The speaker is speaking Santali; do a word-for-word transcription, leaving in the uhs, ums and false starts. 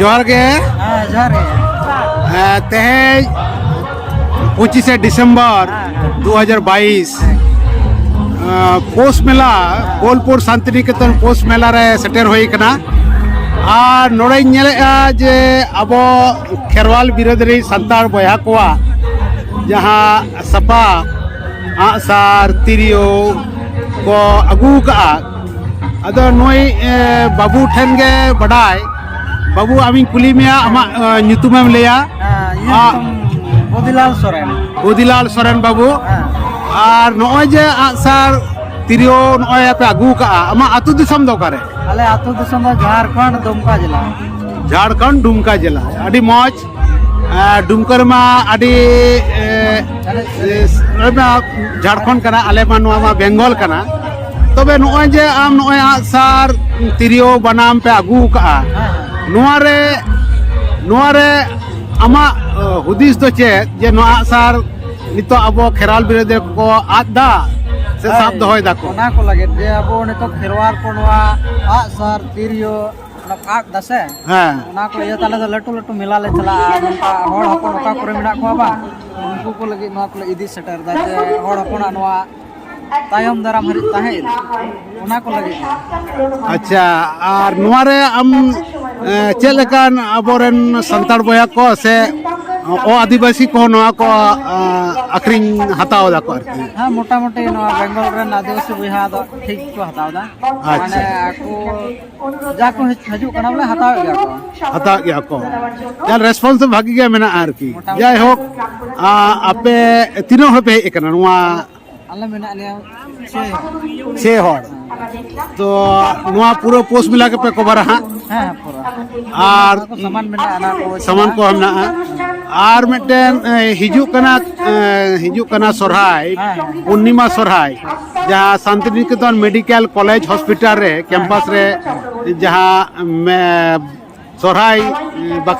ᱡᱚᱦᱟᱨ ᱜᱮ᱾ ᱦᱮᱸ, ᱡᱚᱦᱟᱨ ᱜᱮ᱾ ᱦᱮᱸ, ᱛᱮᱦᱮᱧ ᱯᱚᱸᱪᱤᱥᱮ ᱰᱤᱥᱮᱢᱵᱚᱨ ᱦᱮᱸ, ᱦᱮᱸ᱾ ᱫᱩ ᱦᱟᱡᱟᱨ ᱵᱟᱭᱤᱥ, ᱦᱮᱸ᱾ ᱟᱸ, ᱯᱳᱥ ᱢᱮᱞᱟ, ᱦᱮᱸ᱾ ᱵᱳᱞᱯᱩᱨ ᱥᱟᱱᱛᱤᱱᱤᱠᱮᱛᱚᱱ ᱯᱳᱥ ᱢᱮᱞᱟ ᱨᱮ ᱥᱮᱴᱮᱨ ᱦᱩᱭ ᱠᱟᱱᱟ᱾ ᱟᱨ ᱱᱚᱰᱮᱧ ᱧᱮᱞᱮᱫᱼᱟ ᱡᱮ ᱟᱵᱚ ᱠᱷᱮᱨᱣᱟᱞ ᱵᱤᱨᱟᱹᱫᱟᱹᱞᱤ ᱥᱟᱱᱛᱟᱲ ᱵᱚᱭᱦᱟ ᱠᱚᱣᱟᱜ ᱡᱟᱦᱟᱸ ᱥᱟᱯᱟᱵ, ᱟᱸᱜᱼᱥᱟᱨ, ᱛᱤᱨᱭᱳ ᱠᱚ ᱟᱹᱜᱩ ᱠᱟᱜᱼᱟ᱾ ᱟᱫᱚ ᱱᱩᱭ, ᱮ, ᱵᱟᱹᱵᱩ ᱴᱷᱮᱱ ᱜᱮ ᱵᱟᱰᱟᱭ᱾ ᱵᱟᱹᱵᱩ, ᱟᱢᱤᱧ ᱠᱩᱞᱤ ᱢᱮᱭᱟ, ᱟᱢᱟᱜ, ᱮ, ᱧᱩᱛᱩᱢᱮᱢ ᱞᱟᱹᱭᱟ? ᱦᱮᱸ, ᱤᱧᱟᱹᱜ ᱟ- ᱧᱩᱛᱩᱢ ᱵᱚᱫᱤᱞᱟᱞ ᱥᱚᱨᱮᱱ᱾ ᱵᱚᱫᱤᱞᱟᱞ ᱥᱚᱨᱮᱱ ᱵᱟᱹᱵᱩ᱾ ᱦᱮᱸ᱾ ᱟᱨ ᱱᱚᱜᱼᱚᱭ ᱡᱮ ᱟᱸᱜᱼᱥᱟᱨ, ᱛᱤᱨᱭᱳ ᱱᱚᱜᱼᱚᱭ ᱯᱮ ᱟᱹᱜᱩ ᱠᱟᱜᱼᱟ, ᱟᱢᱟᱜ ᱟᱹᱛᱩ ᱫᱤᱥᱚᱢ ᱫᱚ ᱚᱠᱟᱨᱮ? ᱟᱞᱮ ᱟᱹᱛᱩ ᱫᱤᱥᱚᱢ ᱫᱚ ᱡᱷᱟᱲᱠᱷᱚᱸᱰ, ᱫᱩᱢᱠᱟ ᱡᱮᱞᱟ᱾ ᱡᱷᱟᱲᱠᱷᱚᱸᱰ, ᱫᱩᱢᱠᱟ ᱡᱮᱞᱟ᱾ ᱟᱹᱰᱤ ᱢᱚᱡᱽ᱾ ᱟᱨ ᱰᱩᱢᱠᱟ ᱨᱮᱢᱟ ᱟᱹᱰᱤ, ᱮ, ᱮ, ᱱᱚᱰᱮ ᱢᱟ ᱡᱷᱟᱲᱠᱷᱚᱸᱰ ᱠᱟᱱᱟ, ᱟᱞᱮ ᱢᱟ ᱱᱚᱣᱟ ᱢᱟ ᱵᱮᱝᱜᱚᱞ ᱠᱟᱱᱟ᱾ ᱛᱚᱵᱮ ᱱᱚᱜᱼᱚᱭ ᱡᱮ ᱟᱢ ᱱᱚᱜᱼᱚᱭ ᱟᱸᱜᱼᱥᱟᱨ, ᱛᱤᱨᱭᱳ, ᱵᱟᱱᱟᱢ ᱯᱮ ᱟᱹᱜᱩ ᱠᱟᱜᱼᱟ, ᱦᱮᱸ, ᱦᱮᱸ᱾ ᱱᱚᱣᱟ ᱨᱮ, ᱱᱚᱣᱟ ᱨᱮ ᱟᱢᱟᱜ, ᱮ, ᱦᱩᱫᱤᱥ ᱫᱚ ᱪᱮᱫ ᱡᱮ ᱱᱚᱣᱟ ᱟᱸᱜᱼᱥᱟᱨ ᱱᱤᱛᱚᱜ ᱟᱵᱚ ᱠᱷᱮᱨᱣᱟᱞ ᱵᱤᱨᱟᱹᱫᱟᱹ ᱠᱚ ᱟᱫ ᱫᱟ ᱥᱮ ᱥᱟᱵ ᱦᱳᱭ, ᱫᱚᱦᱚᱭ ᱫᱟᱠᱚ? ᱚᱱᱟ ᱠᱚ ᱞᱟᱹᱜᱤᱫ ᱡᱮ ᱟᱵᱚ ᱱᱤᱛᱚᱜ ᱠᱷᱮᱨᱣᱟᱲ ᱠᱚ ᱱᱚᱣᱟ ᱟᱸᱜᱼᱥᱟᱨ, ᱛᱤᱨᱭᱳ, ᱚᱱᱟ ᱠᱚ ᱟᱫ ᱫᱟ ᱥᱮ, ᱦᱮᱸ᱾ ᱚᱱᱟ ᱠᱚ ᱤᱭᱟᱹᱛᱮ ᱟᱞᱮ ᱫᱚ ᱞᱟᱹᱴᱩ ᱞᱟᱹᱴᱩ ᱢᱮᱞᱟ ᱞᱮ ᱪᱟᱞᱟᱜᱼᱟ᱾ ᱱᱚᱝᱠᱟ ᱦᱚᱲ ᱦᱚᱯᱚᱱ ᱚᱠᱟ ᱠᱚᱨᱮ ᱢᱮᱱᱟᱜ ᱠᱚᱣᱟ ᱵᱟᱝ, ᱩᱱᱠᱩ ᱠᱚ ᱞᱟᱹᱜᱤᱫ ᱱᱚᱣᱟ ᱠᱚᱞᱮ ᱤᱫᱤ ᱥᱮᱴᱮᱨ ᱫᱟ ᱡᱮ ᱦᱚᱲ ᱦᱚᱯᱚᱱᱟᱜ ᱱᱚᱣᱟ ᱛᱟᱭᱚᱢ ᱫᱟᱨᱟᱢ ᱦᱟᱹᱨᱤᱡ ᱛᱟᱦᱮᱸ ᱤᱫᱤᱜ, ᱚᱱᱟ ᱠᱚ ᱞᱟᱹᱜᱤᱫ᱾ ᱟᱪᱪᱷᱟ, ᱟᱨ ᱱᱚᱣᱟ ᱨᱮ ᱟᱢ, ᱮ, ᱪᱮᱫ ᱞᱮᱠᱟᱱ ᱟᱵᱚᱨᱮᱱ ᱥᱟᱱᱛᱟᱲ ᱵᱚᱭᱦᱟ ᱠᱚ ᱥᱮ ᱚ ᱟᱹᱫᱤᱵᱟᱹᱥᱤ ᱠᱚᱦᱚᱸ ᱱᱚᱣᱟ ᱠᱚ, ᱟ, ᱟᱹᱠᱷᱨᱤᱧ ᱦᱟᱛᱟᱣ ᱫᱟᱠᱚ ᱟᱨᱠᱤ? ᱦᱮᱸ, ᱢᱚᱴᱟᱢᱩᱴᱤ ᱱᱚᱣᱟ ᱵᱮᱝᱜᱚᱞ ᱨᱮᱱ ᱟᱹᱫᱤᱵᱟᱹᱥᱤ ᱵᱚᱭᱦᱟ ᱫᱚ ᱴᱷᱤᱠ ᱜᱮᱠᱚ ᱦᱟᱛᱟᱣ ᱫᱟ᱾ ᱟᱪᱪᱷᱟ᱾ ᱢᱟᱱᱮ ᱟᱠᱚ ᱡᱟ ᱠᱚ ᱦᱤᱡᱩᱜ ᱠᱟᱱᱟ ᱵᱚᱞᱮ ᱦᱟᱛᱟᱣᱮᱫ ᱜᱮᱭᱟ ᱠᱚ᱾ ᱦᱟᱛᱟᱣᱮᱫ ᱜᱮᱭᱟ ᱠᱚ᱾ ᱡᱟᱦᱟᱸ ᱨᱮᱥᱯᱚᱱᱥ ᱫᱚ ᱵᱷᱟᱜᱤ ᱜᱮ ᱢᱮᱱᱟᱜᱼᱟ ᱟᱨᱠᱤ᱾ ᱢᱚᱴᱟᱢᱩᱴᱤ᱾ ᱡᱟᱭᱦᱳᱠ, ᱟ, ᱟᱯᱮ ᱛᱤᱱᱟᱹᱜ ᱦᱚᱲ ᱯᱮ ᱦᱮᱡ ᱟᱠᱟᱱᱟ ᱱᱚᱣᱟ? ᱟᱞᱮ ᱢᱮᱱᱟᱜ ᱞᱮᱭᱟ ᱪᱷᱮ ᱦᱚᱲ᱾ ᱪᱷᱮ ᱦᱚᱲ᱾ ᱛᱚ ᱱᱚᱣᱟ ᱯᱩᱨᱟᱹ ᱯᱳᱥ ᱢᱮᱞᱟ ᱜᱮᱯᱮ ᱠᱚᱵᱷᱟᱨᱟ ᱦᱟᱸᱜ? ᱦᱮᱸ, ᱦᱮᱸ, ᱯᱩᱨᱟᱹ᱾ ᱟᱨ ᱚᱱᱟ ᱠᱚ ᱥᱟᱢᱟᱱ ᱢᱮᱱᱟᱜᱼᱟ, ᱚᱱᱟ ᱠᱚ ᱥᱟᱢᱟᱱ ᱠᱚ ᱪᱟᱞᱟᱜᱼᱟ᱾ ᱢᱮᱱᱟᱜᱼᱟ᱾ ᱟᱨ ᱢᱤᱫᱴᱮᱱ, ᱮ, ᱦᱤᱡᱩᱜ ᱠᱟᱱᱟ, ᱮ, ᱦᱤᱡᱩᱜ ᱠᱟᱱᱟ ᱥᱚᱨᱦᱟᱭ, ᱦᱮᱸ, ᱦᱮᱸ᱾ ᱯᱩᱨᱱᱤᱢᱟ ᱥᱚᱨᱦᱟᱭ, ᱡᱟᱦᱟᱸ ᱥᱟᱱᱛᱤᱱᱤᱠᱮᱛᱚᱱ ᱢᱮᱰᱤᱠᱮᱞ ᱠᱚᱞᱮᱡᱽ ᱦᱚᱥᱯᱤᱴᱟᱞ ᱨᱮ, ᱦᱮᱸ᱾ ᱠᱮᱢᱯᱟᱥ ᱨᱮ ᱡᱟᱦᱟᱸ, ᱢᱮ-, ᱥᱚᱨᱦᱟᱭ, ᱮ, ᱵᱟᱠᱷᱨᱟ